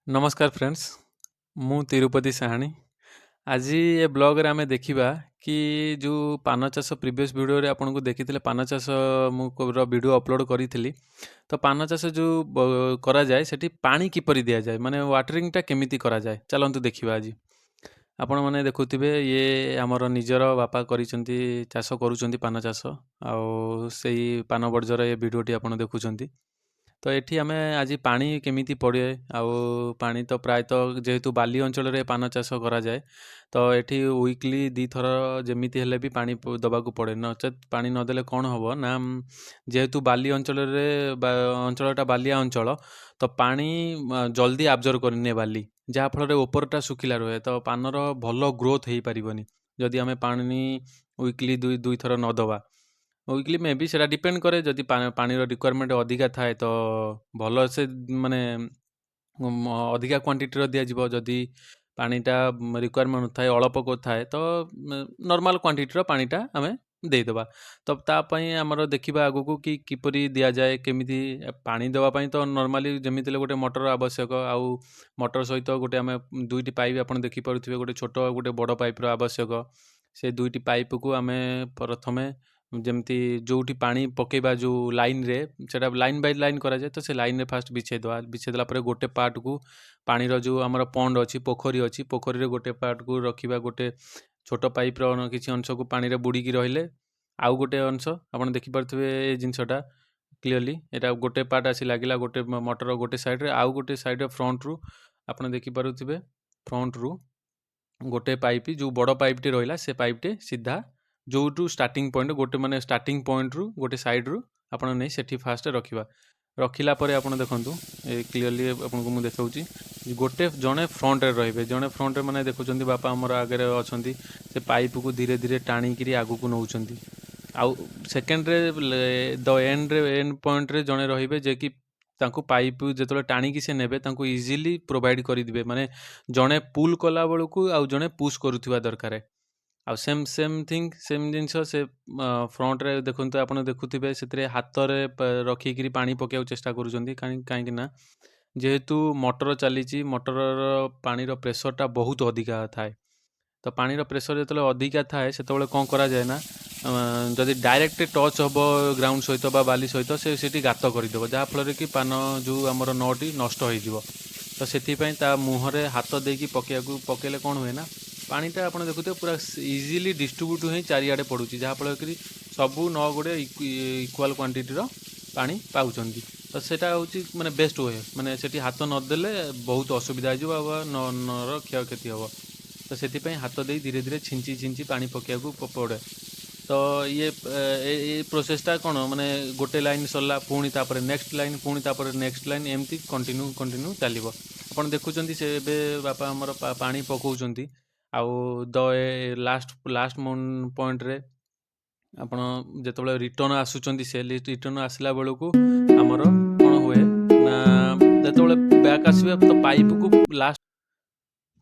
ନମସ୍କାର ଫ୍ରେଣ୍ଡସ୍, ମୁଁ ତିରୁପତି ସାହାଣୀ। ଆଜି ଏ ବ୍ଲଗ୍ରେ ଆମେ ଦେଖିବା କି ଯେଉଁ ପାନ ଚାଷ, ପ୍ରିଭିୟସ୍ ଭିଡ଼ିଓରେ ଆପଣଙ୍କୁ ଦେଖିଥିଲେ ପାନ ଚାଷ ମୁଁ ର ଭିଡ଼ିଓ ଅପଲୋଡ଼ କରିଥିଲି। ତ ପାନ ଚାଷ ଯେଉଁ କରାଯାଏ, ସେଠି ପାଣି କିପରି ଦିଆଯାଏ, ମାନେ ୱାଟରିଂଟା କେମିତି କରାଯାଏ, ଚାଲନ୍ତୁ ଦେଖିବା। ଆଜି ଆପଣମାନେ ଦେଖୁଥିବେ, ଇଏ ଆମର ନିଜର ବାପା କରିଛନ୍ତି, ଚାଷ କରୁଛନ୍ତି ପାନ ଚାଷ, ଆଉ ସେଇ ପାନ ବର୍ଜର ଏ ଭିଡ଼ିଓଟି ଆପଣ ଦେଖୁଛନ୍ତି। ତ ଏଠି ଆମେ ଆଜି ପାଣି କେମିତି ପଡ଼େ, ଆଉ ପାଣି ତ ପ୍ରାୟତଃ ଯେହେତୁ ବାଲି ଅଞ୍ଚଳରେ ପାନ ଚାଷ କରାଯାଏ, ତ ଏଠି ୱିକଲି 2 ଥର ଯେମିତି ହେଲେ ବି ପାଣି ଦେବାକୁ ପଡ଼େ। ନଚେତ୍ ପାଣି ନଦେଲେ କ'ଣ ହେବ ନା, ଯେହେତୁ ବାଲି ଅଞ୍ଚଳରେ, ଅଞ୍ଚଳଟା ବାଲିଆ ଅଞ୍ଚଳ, ତ ପାଣି ଜଲ୍ଦି ଆବଜର୍ଭ କରିନିଏ ବାଲି, ଯାହାଫଳରେ ଉପରଟା ଶୁଖିଲା ରୁହେ। ତ ପାନର ଭଲ ଗ୍ରୋଥ୍ ହେଇପାରିବନି ଯଦି ଆମେ ପାଣି ୱିକଲି ଦୁଇଥର ନ ଦେବା। ୱିକଲି ମେ ବି ସେଇଟା ଡିପେଣ୍ଡ କରେ, ଯଦି ପାଣିର ରିକ୍ୱାରମେଣ୍ଟ ଅଧିକା ଥାଏ ତ ଭଲସେ ମାନେ ଅଧିକା କ୍ୱାଣ୍ଟିଟିର ଦିଆଯିବ। ଯଦି ପାଣିଟା ରିକ୍ୱାରମେଣ୍ଟ ନଥାଏ, ଅଳପ ଥାଏ, ତ ନର୍ମାଲ୍ କ୍ୱାଣ୍ଟିଟିର ପାଣିଟା ଆମେ ଦେଇଦେବା। ତ ତା ପାଇଁ ଆମର ଦେଖିବା ଆଗକୁ କି କିପରି ଦିଆଯାଏ, କେମିତି ପାଣି ଦେବା ପାଇଁ। ତ ନର୍ମାଲି ଯେମିତି ହେଲେ ଗୋଟେ ମଟର ଆବଶ୍ୟକ, ଆଉ ମଟର ସହିତ ଗୋଟେ ଆମେ ଦୁଇଟି ପାଇପ୍ ଆପଣ ଦେଖିପାରୁଥିବେ, ଗୋଟେ ଛୋଟ ଆଉ ଗୋଟେ ବଡ଼ ପାଇପ୍ର ଆବଶ୍ୟକ। ସେ ଦୁଇଟି ପାଇପ୍କୁ ଆମେ ପ୍ରଥମେ ଯେମିତି ଯେଉଁଠି ପାଣି ପକାଇବା, ଯେଉଁ ଲାଇନ୍ରେ, ସେଇଟା ଲାଇନ୍ ବାଇ ଲାଇନ୍ କରାଯାଏ, ତ ସେ ଲାଇନ୍ରେ ଫାଷ୍ଟ ବିଛେଇ ଦେବା। ବିଛେଇ ଦେଲା ପରେ ଗୋଟେ ପାର୍ଟକୁ ପାଣିର ଯେଉଁ ଆମର ପଣ୍ଡ ଅଛି, ପୋଖରୀ ଅଛି, ପୋଖରୀରେ ଗୋଟେ ପାର୍ଟକୁ ରଖିବା। ଗୋଟେ ଛୋଟ ପାଇପ୍ର କିଛି ଅଂଶକୁ ପାଣିରେ ବୁଡ଼ିକି ରହିଲେ, ଆଉ ଗୋଟେ ଅଂଶ ଆପଣ ଦେଖିପାରୁଥିବେ ଏ ଜିନିଷଟା କ୍ଲିଅରଲି, ଏଇଟା ଗୋଟେ ପାର୍ଟ ଆସି ଲାଗିଲା ଗୋଟେ ମଟର ଗୋଟେ ସାଇଡ଼୍ରେ, ଆଉ ଗୋଟେ ସାଇଡ଼୍ରେ ଫ୍ରଣ୍ଟରୁ ଆପଣ ଦେଖିପାରୁଥିବେ, ଫ୍ରଣ୍ଟରୁ ଗୋଟେ ପାଇପ୍, ଯେଉଁ ବଡ଼ ପାଇପ୍ଟି ରହିଲା, ସେ ପାଇପ୍ଟି ସିଧା ଯେଉଁଠୁ ଷ୍ଟାର୍ଟିଂ ପଏଣ୍ଟ ଗୋଟେ, ମାନେ ଷ୍ଟାର୍ଟିଂ ପଏଣ୍ଟରୁ ଗୋଟେ ସାଇଡ଼୍ରୁ ଆପଣ ନେଇ ସେଠି ଫାଷ୍ଟ ରଖିବା। ରଖିଲା ପରେ ଆପଣ ଦେଖନ୍ତୁ, ଏ କ୍ଲିଅରଲି ଆପଣଙ୍କୁ ମୁଁ ଦେଖାଉଛି, ଗୋଟେ ଜଣେ ଫ୍ରଣ୍ଟରେ ରହିବେ, ଜଣେ ଫ୍ରଣ୍ଟରେ ମାନେ ଦେଖୁଛନ୍ତି ବାପା ଆମର ଆଗରେ ଅଛନ୍ତି, ସେ ପାଇପ୍କୁ ଧୀରେ ଧୀରେ ଟାଣିକିରି ଆଗକୁ ନେଉଛନ୍ତି। ଆଉ ସେକେଣ୍ଡରେ ଦ ଏଣ୍ଡରେ, ଏଣ୍ଡ ପଏଣ୍ଟରେ ଜଣେ ରହିବେ, ଯେ କି ତାଙ୍କୁ ପାଇପ୍ ଯେତେବେଳେ ଟାଣିକି ସେ ନେବେ, ତାଙ୍କୁ ଇଜିଲି ପ୍ରୋଭାଇଡ଼ କରିଦେବେ। ମାନେ ଜଣେ ପୁଲ୍ କଲା ବେଳକୁ ଆଉ ଜଣେ ପୁସ୍ କରୁଥିବା ଦରକାର। ଆଉ ସେମ୍ ଥିଙ୍ଗ, ସେମ୍ ଜିନିଷ ସେ ଫ୍ରଣ୍ଟରେ ଦେଖନ୍ତୁ, ଆପଣ ଦେଖୁଥିବେ ସେଥିରେ ହାତରେ ରଖିକିରି ପାଣି ପକାଇବାକୁ ଚେଷ୍ଟା କରୁଛନ୍ତି। କାହିଁକି ନା ଯେହେତୁ ମଟର ଚାଲିଛି, ମଟରର ପାଣିର ପ୍ରେସରଟା ବହୁତ ଅଧିକା ଥାଏ। ତ ପାଣିର ପ୍ରେସର ଯେତେବେଳେ ଅଧିକା ଥାଏ, ସେତେବେଳେ କ'ଣ କରାଯାଏ ନା, ଯଦି ଡାଇରେକ୍ଟ ଟଚ୍ ହେବ ଗ୍ରାଉଣ୍ଡ ସହିତ ବା ବାଲି ସହିତ, ସେ ସେଠି ଗାତ କରିଦେବ, ଯାହାଫଳରେ କି ପାନ ଯେଉଁ ଆମର ନଅଟି ନଷ୍ଟ ହେଇଯିବ। ତ ସେଥିପାଇଁ ତା ମୁହଁରେ ହାତ ଦେଇକି ପକାଇବାକୁ, ପକାଇଲେ କ'ଣ ହୁଏ ନା, ପାଣିଟା ଆପଣ ଦେଖୁଥିବେ ପୁରା ଇଜିଲି ଡିଷ୍ଟ୍ରିବ୍ୟୁଟ୍ ହେଇ ଚାରିଆଡ଼େ ପଡ଼ୁଛି, ଯାହାଫଳରେ କି ସବୁ ନଅ ଗୁଡ଼ିଏ ଇକ୍ୱାଲ୍ କ୍ୱାଣ୍ଟିଟିର ପାଣି ପାଉଛନ୍ତି। ତ ସେଇଟା ହେଉଛି ମାନେ ବେଷ୍ଟ we. ମାନେ ସେଠି ହାତ ନଦେଲେ ବହୁତ ଅସୁବିଧା ହେଇଯିବ ଆଉ ନର କ୍ଷୟକ୍ଷତି ହେବ। ତ ସେଥିପାଇଁ ହାତ ଦେଇ ଧୀରେ ଧୀରେ ଛିଞ୍ଚି ଛିଞ୍ଚି ପାଣି ପକାଇବାକୁ ପଡ଼େ। ତ ଇଏ ଏଇ ପ୍ରୋସେସଟା କ'ଣ, ମାନେ ଗୋଟେ ଲାଇନ୍ ସରିଲା, ପୁଣି ତାପରେ ନେକ୍ସଟ ଲାଇନ୍, ପୁଣି ତାପରେ ନେକ୍ସଟ ଲାଇନ୍, ଏମିତି କଣ୍ଟିନ୍ୟୁ କଣ୍ଟିନ୍ୟୁ ଚାଲିବ। ଆପଣ ଦେଖୁଛନ୍ତି ସେ ଏବେ ବାପା ଆମର ପାଣି ପକାଉଛନ୍ତି। ଆଉ ଦ ଏ ଲାଷ୍ଟ ପଏଣ୍ଟରେ ଆପଣ ଯେତେବେଳେ ରିଟର୍ଣ୍ଣ ଆସୁଛନ୍ତି, ସେ ରିଟର୍ଣ୍ଣ ଆସିଲା ବେଳକୁ ଆମର କ'ଣ ହୁଏ ନା, ଯେତେବେଳେ ବ୍ୟାକ୍ ଆସିବେ ତ ପାଇପ୍କୁ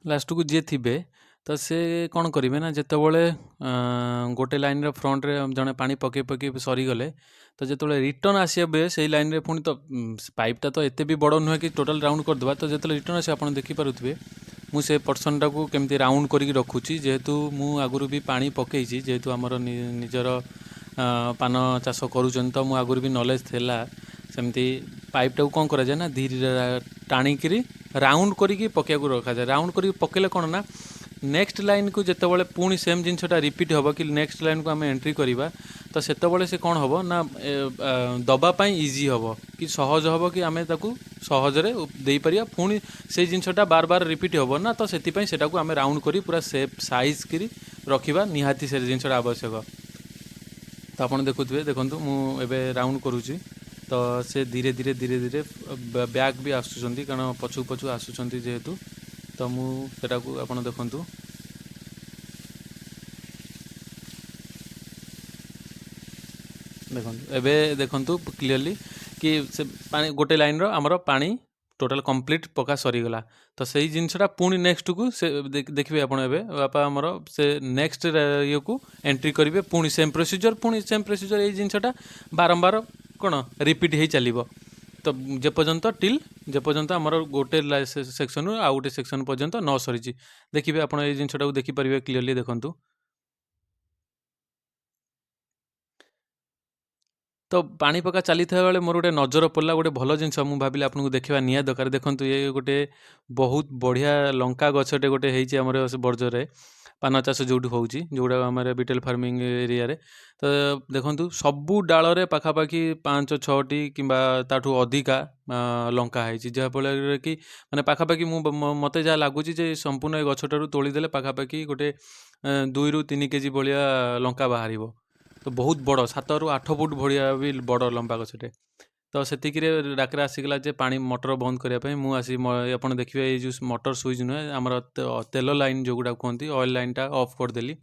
ଲାଷ୍ଟକୁ ଯିଏ ଥିବେ, ତ ସେ କ'ଣ କରିବେ ନା, ଯେତେବେଳେ ଗୋଟେ ଲାଇନ୍ର ଫ୍ରଣ୍ଟରେ ଜଣେ ପାଣି ପକାଇ ପକାଇ ସରିଗଲେ, ତ ଯେତେବେଳେ ରିଟର୍ଣ୍ଣ ଆସିବେ ସେଇ ଲାଇନ୍ରେ ପୁଣି, ତ ପାଇପ୍ଟା ତ ଏତେ ବି ବଡ଼ ନୁହେଁ କି ଟୋଟାଲ୍ ରାଉଣ୍ଡ କରିଦେବା। ତ ଯେତେବେଳେ ରିଟର୍ଣ୍ଣ ଆସିବେ, ଆପଣ ଦେଖିପାରୁଥିବେ ମୁଁ ସେ ପର୍ସନଟାକୁ କେମିତି ରାଉଣ୍ଡ କରିକି ରଖୁଛି। ଯେହେତୁ ମୁଁ ଆଗରୁ ବି ପାଣି ପକାଇଛି, ଯେହେତୁ ଆମର ନିଜର ପାନ ଚାଷ କରୁଛନ୍ତି, ତ ମୁଁ ଆଗରୁ ବି ନଲେଜ୍ ଥିଲା। ସେମିତି ପାଇପ୍ଟାକୁ କ'ଣ କରାଯାଏ ନା, ଧୀରେ ଟାଣିକିରି ରାଉଣ୍ଡ କରିକି ପକାଇବାକୁ ରଖାଯାଏ। ରାଉଣ୍ଡ କରିକି ପକାଇଲେ କ'ଣ ନା, ନେକ୍ସଟ ଲାଇନ୍କୁ ଯେତେବେଳେ ପୁଣି ସେମ୍ ଜିନିଷଟା ରିପିଟ୍ ହେବ କି ନେକ୍ସଟ ଲାଇନ୍କୁ ଆମେ ଏଣ୍ଟ୍ରି କରିବା, ତ ସେତେବେଳେ ସେ କ'ଣ ହେବ ନା, ଦେବା ପାଇଁ ଇଜି ହେବ କି ସହଜ ହେବ କି ଆମେ ତାକୁ ସହଜରେ ଦେଇପାରିବା। ପୁଣି ସେଇ ଜିନିଷଟା ବାର ବାର ରିପିଟ୍ ହେବ ନା, ତ ସେଥିପାଇଁ ସେଟାକୁ ଆମେ ରାଉଣ୍ଡ କରି ପୁରା ସେପ୍ ସାଇଜ୍ କରି ରଖିବା ନିହାତି ସେ ଜିନିଷଟା ଆବଶ୍ୟକ। ତ ଆପଣ ଦେଖୁଥିବେ, ଦେଖନ୍ତୁ ମୁଁ ଏବେ ରାଉଣ୍ଡ କରୁଛି, ତ ସେ ଧୀରେ ଧୀରେ ଧୀରେ ଧୀରେ ବ୍ୟାକ୍ ବି ଆସୁଛନ୍ତି, କାରଣ ପଛକୁ ପଛକୁ ଆସୁଛନ୍ତି ଯେହେତୁ। ତ ମୁଁ ସେଟାକୁ ଆପଣ ଦେଖନ୍ତୁ, ଦେଖନ୍ତୁ ଏବେ ଦେଖନ୍ତୁ କ୍ଲିଅରଲି କି ସେ ପାଣି ଗୋଟେ ଲାଇନ୍ର ଆମର ପାଣି ଟୋଟାଲ୍ କମ୍ପ୍ଲିଟ୍ ପକା ସରିଗଲା। ତ ସେଇ ଜିନିଷଟା ପୁଣି ନେକ୍ସଟକୁ ସେ ଦେଖିବେ ଆପଣ, ଏବେ ବାପା ଆମର ସେ ନେକ୍ସଟ ଇଏକୁ ଏଣ୍ଟ୍ରି କରିବେ, ପୁଣି ସେମ୍ ପ୍ରୋସିଜର୍, ପୁଣି ସେମ୍ ପ୍ରୋସିଜର୍। ଏଇ ଜିନିଷଟା ବାରମ୍ବାର କ'ଣ ରିପିଟ୍ ହେଇ ଚାଲିବ। ତ ଯେପର୍ଯ୍ୟନ୍ତ ଟିଲ୍ ଯେପର୍ଯ୍ୟନ୍ତ ଆମର ଗୋଟେ ସେକ୍ସନରୁ ଆଉ ଗୋଟେ ସେକ୍ସନ ପର୍ଯ୍ୟନ୍ତ ନ ସରିଛି। ଦେଖିବେ ଆପଣ ଏଇ ଜିନିଷଟାକୁ ଦେଖିପାରିବେ କ୍ଲିଅରଲି, ଦେଖନ୍ତୁ। ତ ପାଣି ପକା ଚାଲିଥିବା ବେଳେ ମୋର ଗୋଟେ ନଜର ପଡ଼ିଲା ଗୋଟେ ଭଲ ଜିନିଷ, ମୁଁ ଭାବିଲି ଆପଣଙ୍କୁ ଦେଖିବା ନିହାତି ଦରକାର। ଦେଖନ୍ତୁ, ଇଏ ଗୋଟେ ବହୁତ ବଢ଼ିଆ ଲଙ୍କା ଗଛଟେ ଗୋଟେ ହେଇଛି ଆମର ସେ ବର୍ଜରେ, ପାନ ଚାଷ ଯେଉଁଠି ହେଉଛି, ଯେଉଁଟା ଆମର ବିଟେଲ ଫାର୍ମିଂ ଏରିଆରେ। ତ ଦେଖନ୍ତୁ, ସବୁ ଡାଳରେ ପାଖାପାଖି 5 6ଟି କିମ୍ବା ତାଠୁ ଅଧିକା ଲଙ୍କା ହେଇଛି, ଯାହାଫଳରେ କି ମାନେ ପାଖାପାଖି ମୁଁ ମୋତେ ଯାହା ଲାଗୁଛି ଯେ ସମ୍ପୂର୍ଣ୍ଣ ଏ ଗଛଟାରୁ ତୋଳିଦେଲେ ପାଖାପାଖି ଗୋଟେ 2ରୁ 3 କେଜି ଭଳିଆ ଲଙ୍କା ବାହାରିବ। ତ ବହୁତ ବଡ଼, 7ରୁ 8 ଫୁଟ ଭଳିଆ ବି ବଡ଼ ଲମ୍ବା ଗଛଟେ। ତ ସେତିକିରେ ଡାକରା ଆସିଗଲା ଯେ ପାଣି ମଟର ବନ୍ଦ କରିବା ପାଇଁ। ମୁଁ ଆସି ଆପଣ ଦେଖିବେ, ଏଇ ଯେଉଁ ମଟର ସୁଇଚ୍ ନୁହେଁ, ଆମର ତେଲ ଲାଇନ୍ ଯେଉଁଗୁଡ଼ା କୁହନ୍ତି, ଅଏଲ୍ ଲାଇନ୍ଟା ଅଫ୍ କରିଦେଲି।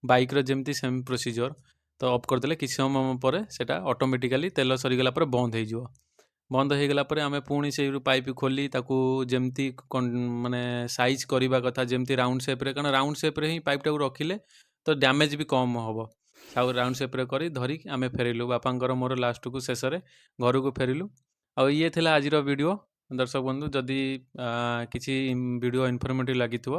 ବାଇକ୍ର ଯେମିତି ସେମ୍ ପ୍ରୋସିଜିଅର୍। ତ ଅଫ୍ କରିଦେଲେ କିଛି ସମୟ ପରେ ସେଇଟା ଅଟୋମେଟିକାଲି ତେଲ ସରିଗଲା ପରେ ବନ୍ଦ ହେଇଯିବ। ବନ୍ଦ ହେଇଗଲା ପରେ ଆମେ ପୁଣି ସେଇରୁ ପାଇପ୍ ଖୋଲି ତାକୁ ଯେମିତି ମାନେ ସାଇଜ୍ କରିବା କଥା, ଯେମିତି ରାଉଣ୍ଡ ସେପ୍ରେ, କାରଣ ରାଉଣ୍ଡ ସେପ୍ରେ ହିଁ ପାଇପ୍ଟାକୁ ରଖିଲେ ତ ଡ୍ୟାମେଜ୍ ବି କମ୍ ହେବ। ଆଉ ରାଉଣ୍ଡ ସେପ୍ରେ କରି ଧରିକି ଆମେ ଫେରିଲୁ, ବାପାଙ୍କର ମୋର ଲାଷ୍ଟକୁ ଶେଷରେ ଘରକୁ ଫେରିଲୁ। ଆଉ ଇଏ ଥିଲା ଆଜିର ଭିଡ଼ିଓ। ଦର୍ଶକ ବନ୍ଧୁ, ଯଦି କିଛି ଭିଡ଼ିଓ ଇନଫର୍ମେଟିଭ୍ ଲାଗିଥିବ